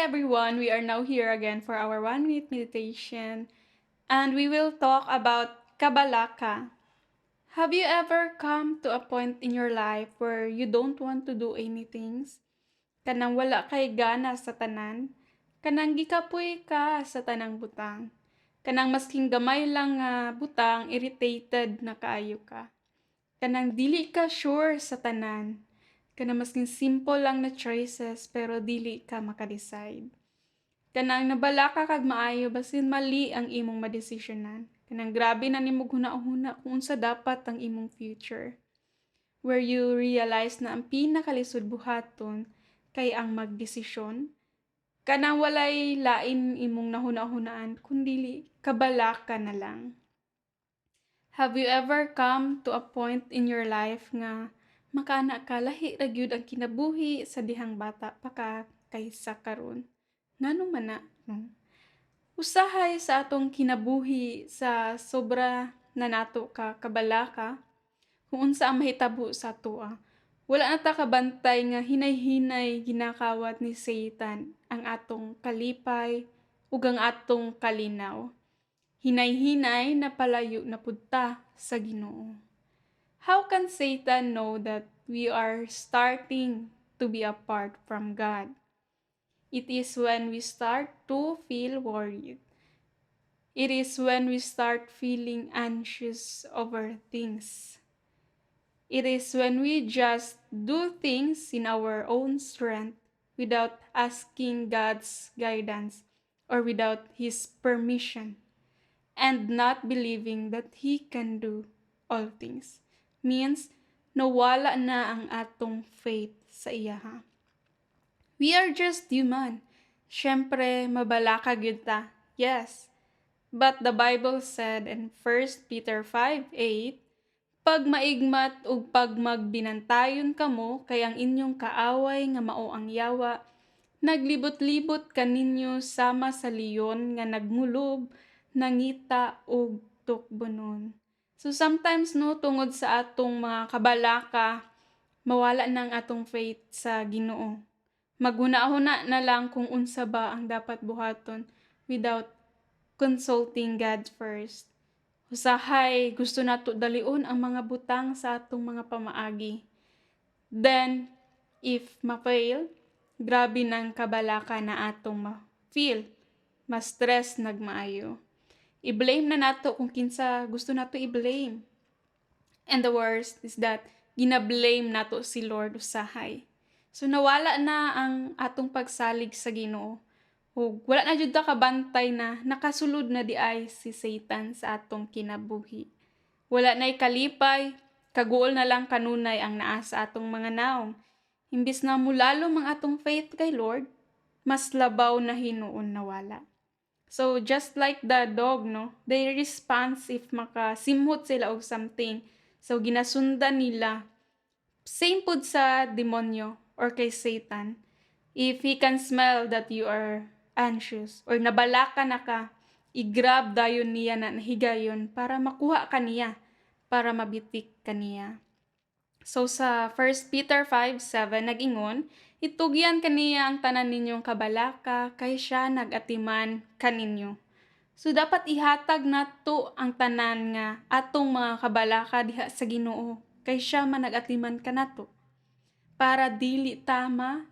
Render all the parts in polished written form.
Hi everyone, we are now here again for our 1 minute meditation and we will talk about kabalaka. Have you ever come to a point in your life where you don't want to do anything? Kanang wala kay gana sa tanan? Kanang gikapoy ka sa tanang butang? Kanang masking gamay lang nga butang, irritated na kaayo ka? Kanang dili ka sure sa tanan? Kanang masking simple lang na choices pero dili ka maka-decide? Kanang nabalaka kag maayo basin mali ang imong madesisyonan? Kanang grabe na nimo huna-huna kung unsa dapat ang imong future. Where you realize na ang pinakalisod buhaton kay ang magdesisyon. Kanang walay lain imong nahuna-hunaan kundili kabalaka na lang. Have you ever come to a point in your life nga makaana ka, lahi ra gyud ang kinabuhi sa dihang bata pa ka kaysa karon? Ngano man na, no? Usahay sa atong kinabuhi, sa sobra na nato ka kabalaka kung unsa ang mahitabo sa atoa, wala na ta kabantay nga hinay-hinay ginakawat ni Satan ang atong kalipay ug ang atong kalinaw. Hinay-hinay napalayo na pud ta sa Ginoo. How can Satan know that we are starting to be apart from God? It is when we start to feel worried. It is when we start feeling anxious over things. It is when we just do things in our own strength without asking God's guidance or without His permission and not believing that He can do all things. Means, nawala na ang atong faith sa iyaha. We are just human. Syempre, mabalaka gyud ta. Yes. But the Bible said in 1 Peter 5:8, "Pagmaigmat ug pagmagbinantayon kamo kay ang inyong kaaway nga mao ang yawa naglibot-libot kaninyo sama sa leon nga nagmulob, nangita og tukbonon." So sometimes, no, tungod sa atong mga kabalaka, mawala na ang atong faith sa Ginoo. Maghuna-huna na lang kung unsa ba ang dapat buhaton without consulting God first. Usahay gusto nato dalion ang mga butang sa atong mga pamaagi. Then, if ma-fail, grabe nang kabalaka na atong ma-feel, ma-stress nagmaayo. I-blame na nato kung kinsa gusto nato i-blame. And the worst is that gina-blame nato si Lord usahay. So nawala na ang atong pagsalig sa Ginoo. Ug wala na jud ta kabantay na nakasulod na diay si Satan sa atong kinabuhi. Wala na'y kalipay, kaguol na lang kanunay ang naa sa atong mga naong. Imbis na mulalom ang atong faith kay Lord, mas labaw na hinuon nawala. So just like the dog, no, they response if makasimhot sila og something. So ginasundan nila. Same pud sa demonyo or kay Satan. If he can smell that you are anxious or nabalaka na ka, i-grab dayon niya na higayon para makuha ka niya, para mabitik ka niya. So sa 1 Peter 5:7 nag-ingon, "Itugyan kaniya ang tanan ninyong kabalaka kay siya nagatiman kaninyo." So dapat ihatag nato ang tanan nga atong mga kabalaka diha sa Ginoo kay siya man nagatiman kanato para dili ta ma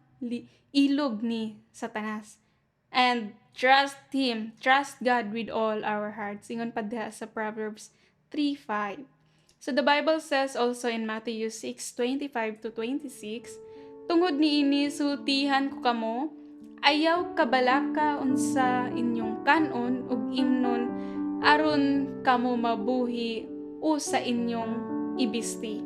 ilog ni Satanas. And trust Him, trust God with all our hearts. Ingon pa diha sa Proverbs 3:5. So the Bible says also in Matthew 6:25 to 26, "Tungod niini sultihan ko kamo, ayaw kabalaka unsa inyong kanon ug imnon aron kamo mabuhi o sa inyong ibisti.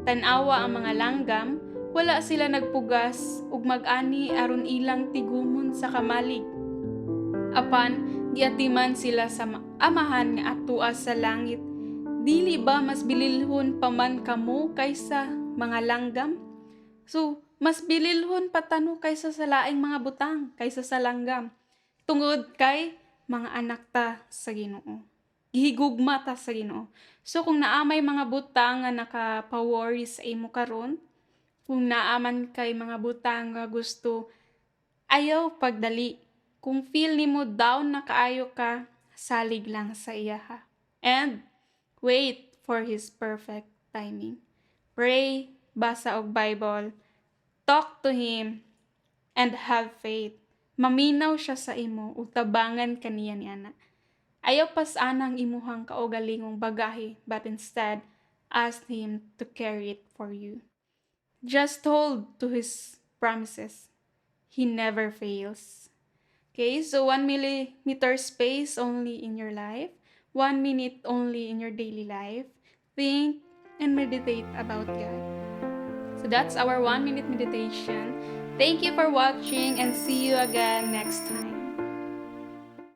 Tan-awa ang mga langgam, wala sila nagpugas ug mag-ani aron ilang tigumon sa kamalig. Apan giatiman sila sa Amahan nga atua sa langit. Dili ba mas bililhon pa man kamo kaysa mga langgam?" So, mas bililhon pa ta, no, kaysa sa laing mga butang, kaysa sa langgam. Tungod kay mga anak ta sa Ginoo. Gihigugma ta sa Ginoo. So kung naa may mga butang nga naka-worry sa imo karon, kung naa man kay mga butang nga gusto Ayaw pagdali. Kung feel nimo down na kaayo ka, salig lang sa iyaha. And wait for His perfect timing. Pray, basa og Bible, talk to Him, and have faith. Maminaw siya sa imo ug tabangan ka niya niana. Ayaw pas-ana ang imuhang kaugalingong bagahe, but instead, ask Him to carry it for you. Just hold to His promises. He never fails. Okay, so 1 millimeter space only in your life, 1 minute only in your daily life. Think and meditate about God. So that's our 1 minute meditation. Thank you for watching and see you again next time.